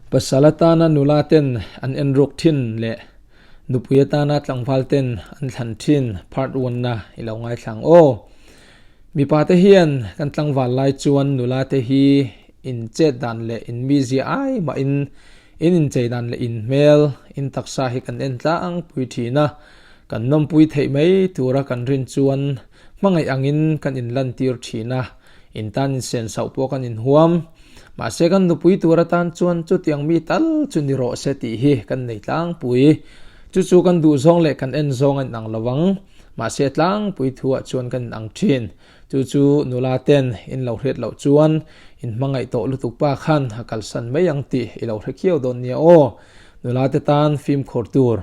Pasal atana nula ten an en ruk thin leh nupui atana tlangval ten an thlan thin part one na i lo ngaithlang aw. Mipa te hian kan tlangval lai chuan nula te hi in chet dan leh in mizia ai mah in in inchei dan leh in hmel in taksa hi kan en tlangpui thin a, kan nawmpui theih mai tura kan rin chuan hmangaih angin kan inlantir thin a, in tan insen sauh pawh kan inhuam. Mahse kan nupui tur atan chuan chutiang mi tal chu ni rawh se tih hi kan nei tlangpui. Chu chu kan duh zawng leh kan en zawng a inang lo ang. Mahse tlangpui thuah chuan kan inang thin. Chu chu nula ten in lo hriat loh chuan in hmangaih tawh lutuk pa khan a kalsan mai ang tih i lo hre khiau dawn nia aw. Nula te tan fimkhur tur.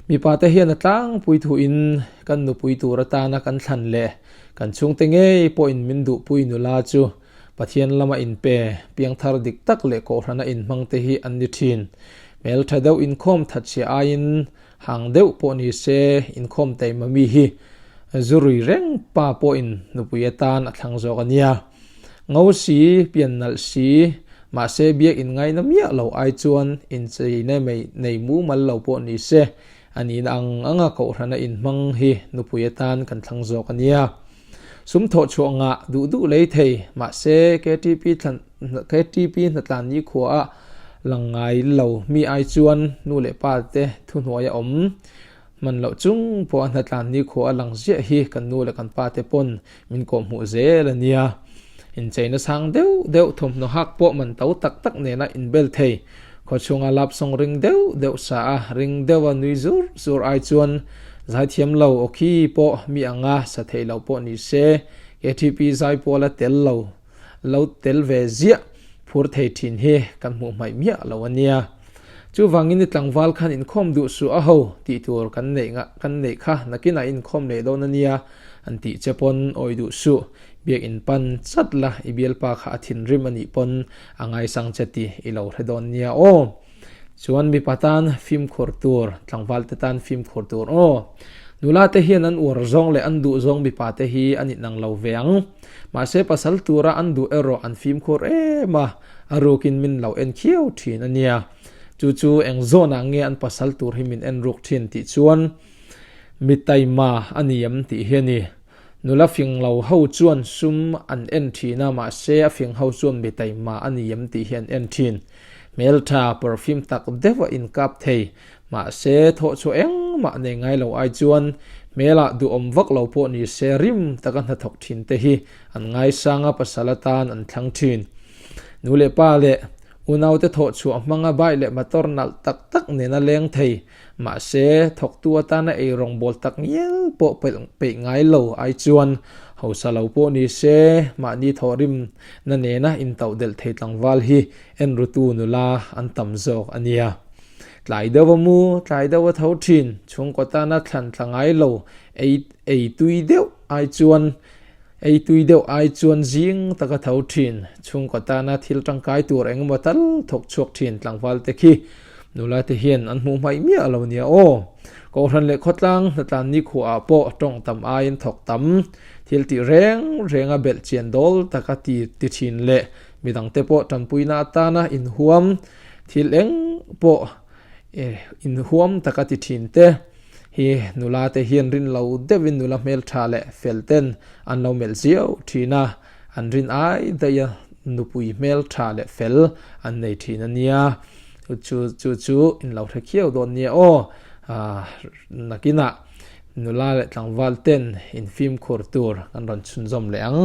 Mipa te hian a tlangpui thuin kan nupui tur atana kan thlan leh kan chhungte ngei pawhin min duhpui nula chu Pathian lama inpe, piangthar dik tak leh kohhrana inhmang te hi an ni thin. Hmeltha deuh inkhawm thatchhia aiin hang deuh pawh ni se inkhawm taima mi hi zurui reng pa pawhin nupui atan a thlang zawk a nia. Ngo si, pian nalh si, mahse biak inngaina miah lo ai chuan incheina mai nei mumal lo pawh ni se a nihna ang anga kohhrana inhmang hi nupui atan kan thlang zawk a nia. Sum thawh chhuah ngah duh duh lei thei, mahse KTP thlan KTP hnatlan ni khua ah lang ngai lo mi ai chuan nu leh pa te thuhnuai a awm hman loh chung pawh a hnatlan ni khua a lang ziah hi kan nu leh kan pa te pawn min kawh hmuh zel a nia. Incheina sang deuh deuh thawmhnaw hak pawh man to tak tak nena inbel thei. Khawchhunga lap sawng ring deuh deuh sa a ring deuh a nui zur zur ai chuan Zaithiam lo aw khi pawh mi anga sa theih loh pawh ni se, KTP zai pawl a tel lo lo tel ve ziah phur thei thin hi kan hmuh hmaih miah lo a nia. Chuvangin i tlangval khan inkhawm duh suh a ho tih tur kan neih kan neih kha nakinah inkhawm leh dawn a nia an tih che pawn awi duh suh. Biak in pan chat la i bialpa kha a thinrim a nih pawn a ngaisang che tih i lo hre dawn nia aw. Chuan mipa tan fimkhur tur, tlangval te tan fimkhur tur aw. Nula te hian an uar zawng leh an duh zawng mipa te hi an inang lo ve ang. Mahse pasal tura an duh erawh an fimkhur em a, a rukin min lo en khiau thin a nia. Chu chu eng zawnah nge an pasal tur hi min en ruk thin tih chuan mi taima a ni em tih hi a ni. Nula fing lo ho chuan sum an en thin a, mahse a fing ho chuan mi taima a ni em tih hi an en thin. Hmeltha perfume tak deuh a inkap thei, mahse thawh chhuah engmah nei ngai lo ai chuan hmelah duhawm vak lo pawh ni se rim taka hnathawk thin te hi an ngaisang a pasal atan an thlang thin. Nu leh pa leh unaute thawh chhuah hmanga bike leh motor nalh tak tak nena leng thei, Mahse, thawktu atana ei rawngbawl tak ngial pawh peih ngai lo ai chuan hausa lo pawh ni se, mahni thawhrim na nena intauh delh thei tlangval hi en rutu nula an tam zawk a nia. Tlai deuh a mu, tlai deuh a tho thin, chhungkaw tana thlan tla ngai lo ei ei tui deuh ai chuan ei tui deuh ai chuan zing taka tho thin, chhungkaw tana thil tangkai tur engemaw tal thawk chhuak thin tlangval te khi Nula te hian an hmuh hmaih miah lo nia aw. Kohhran leh khawtlang hnatlan nikhuaah pawh tawng tam aiin thawk tam. Thil tih reng renga belh chian dawl taka ti ti thin leh midangte pawh tanpuina atana inhuam thil eng pawh inhuam taka ti thin te hi nula te hian rin lo deuhin nula hmeltha leh fel ten an lo melh ziau thin a, an rin ai daih a nupui hmeltha leh fel an nei thin a nia. Chu chu chu in lo hre khiau dawn nia aw. Nakinah nula leh tlangval ten in fimkhur tur kan rawn chhunzawm leh ang.